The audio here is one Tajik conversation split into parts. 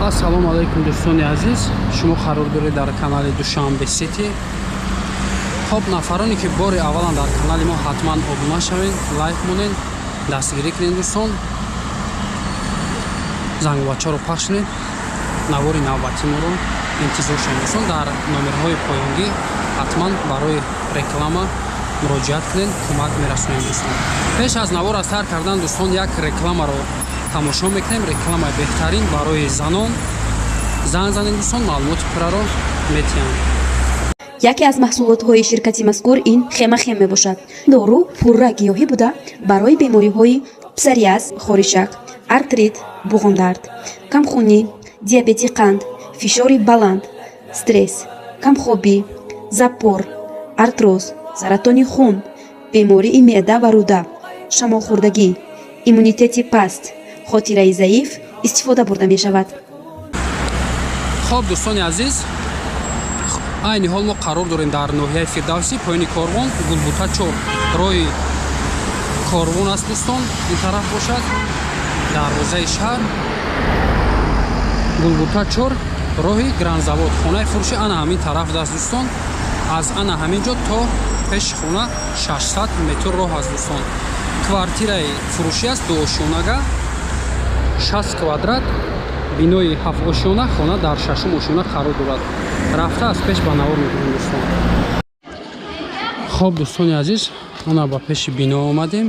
Ассалому алайкум дӯстони азиз, шумо қарор доред дар канали Душанбе Сити. Хоб, нафароне ки бори аввалан дар канали мо, ҳатман обуна шавед, лайк монед, дастгирӣ кунед дӯстон, зангбачаро пахш кунед, навори навбати моро интизор шавед дӯстон. Дар номерҳои поёнгӣ ҳатман барои реклама муроҷиат кунед, кӯмак мерасонем дӯстон. Пеш аз навор аз сар кардан дӯстон, як рекламаро тамошо мекунем. Рекламаи беҳтарин барои занон. Занг занед дӯстон, маълумоти пурраро метиҳанд. Яке аз маҳсулотҳои ширкати мазкур ин хемахем мебошад. Дору пурра гиёҳӣ буда, барои бемориҳои псориаз, хоришак, артрит, буғумдард, камхунӣ, диабети қанд, фишори баланд, стресс, камхобӣ, запор, артроз, саратони хун, бемории меъда ва рӯда, шамолхӯрдагӣ, иммунитети паст, хотираи заиф истифода бурда мешавад. Хоб, дӯстони азиз, айни ҳол мо қарор дорем дар ноҳияи Фирдавсӣ, поёни Корвон, Гулбута 4, роҳи Корвон аст дӯстон. Ин тараф бошад дарвозаи шаҳр, Гулбута 4, роҳи Гранзавод. Хонаи фурӯши ана ҳамин тараф даст дӯстон. Аз ана ҳамин ҷо то пеши хона 600 метр роҳ аст дӯстон. Квартираи фурӯшӣ аст, дуошёнага, 60 квадрат, бинои ҳафтошёна, хона дар шашум ошёна қарор дорад. Рафта аз пеш ба навор мебинем дӯстон. Хоб, дӯстони азиз, ана ба пеши бино омадем.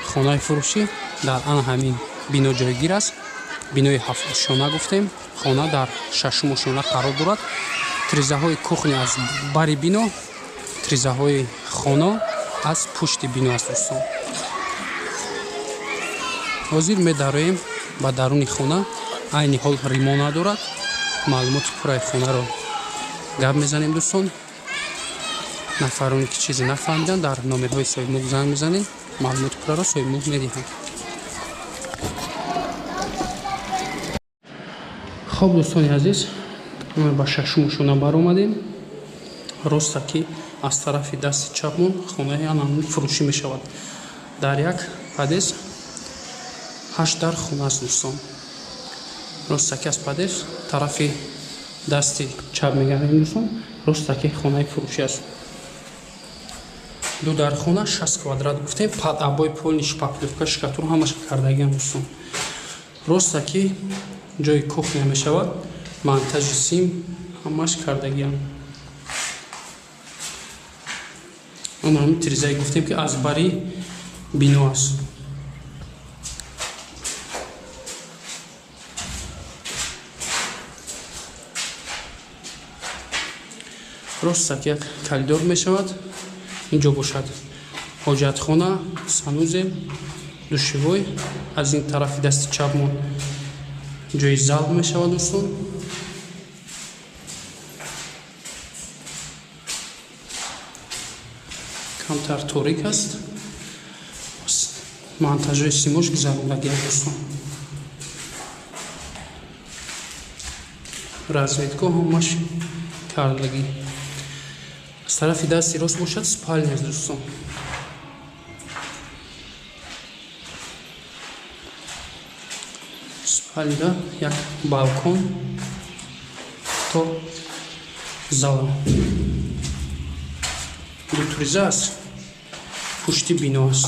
Хонаи фурӯшӣ дар ана ҳамин бино ҷойгир аст. Бинои ҳафтошёна гуфтем, хона дар шашум ошёна қарор дорад. Тризаҳои кухня аз бари бино, тризаҳои хона аз пушти бино аст дӯстон. Ҳозир медароем ба даруни хона. Айни ҳол ремонт надорад. Маълумоти пурраи хонаро гап мезанем дӯстон. Нафароне ки чизе нафаҳмиданд, дар номерҳои соҳибмулк занг мезанед, маълумоти пурраро соҳибмулк медиҳанд. Хоб, дӯстони азиз, ба шашум ошёна баромадем. Роста ки аз тарафи дасти чапмон хонаи анамун фурӯшӣ мешавад. Дар як подъезд 8 дар хона аст дӯстон. Ростаки аз подъезд тарафи дасти чап мегардем дӯстон, ростаки хонаи фурӯшӣ аст. Ду дар хона, 60 квадрат гуфтем, под обои, полный шпаклёвка, штукатур ҳамаша кардагиам дӯстон. Ростаки ҷои кухня мешавад, монтажи сим ҳамаш кардагиам. Он ҳамин тирезае гуфтем, ки аз бари бино аст. Ростак як коридор мешавад. Инҷо бошад ҳоҷатхона, санузел, душевой. Аз ин тарафи дасти чапмон ҷои зал мешавад дӯстон. Камтар торик аст, монтажҳои симош гузарондагиам дӯстон. Розеткаҳо ҳамаш кардагӣ. Аз тарафи дасти рост бошад спальня аст дӯстон. Спальня як балкон то зала. Ду туриза аст, пушти бино аст.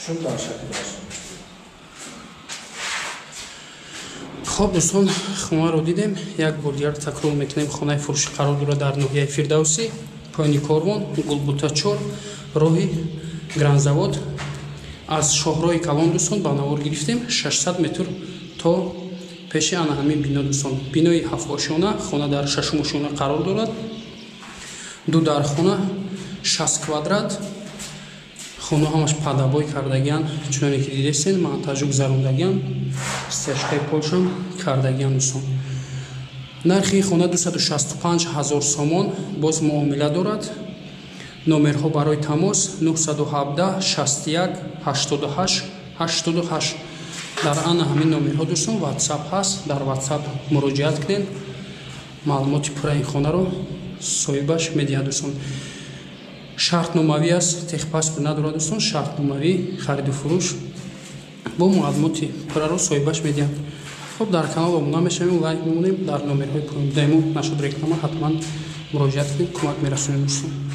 Шум дар шакл аст. Хоб, дӯстон, хонаро дидем. Як бор дигар такрор мекунем: хонаи фурӯшӣ қарор дорад дар ноҳияи Фирдавсӣ, поёни Корвон, Гулбута 4, роҳи Гранзавод. Аз шоҳроҳи калон дӯстон ба навор гирифтем, 600 метр то пеши ана ҳамин бино дӯстон. Бинои ҳафтошёна, хона дар шашум ошёна қарор дорад. Ду дар хона, 60 квадрат. Хона ҳамаш под обои кардагиян, чуноне ки дидестен, монтажу гузарондагиян, стяжкаи полшам кардагиян, дӯстон. Нархи хона 265 ҳазор сомон, боз муомила дорад. Номерҳо барои тамос: 917 61 88 88. Дар ана ҳамин номерҳо, дӯстон, Ватсап ҳаст, дар Ватсап муроҷиат кунед, маълумоти пурра ин хонаро соҳибаш медиҳад, дӯстон. Шартномавӣ аст, техпаспорт надорад, дӯстон, шартномавӣ хариду фурӯш, бо маълумоти пурраро соҳибаш медиҳад. Хуб, дар канал обуна мешавем, лайк мемонем. Дар номерҳои поёндаи мо нашуд реклама, ҳатман муроҷиат кунед, кӯмак мерасонем, дӯстон.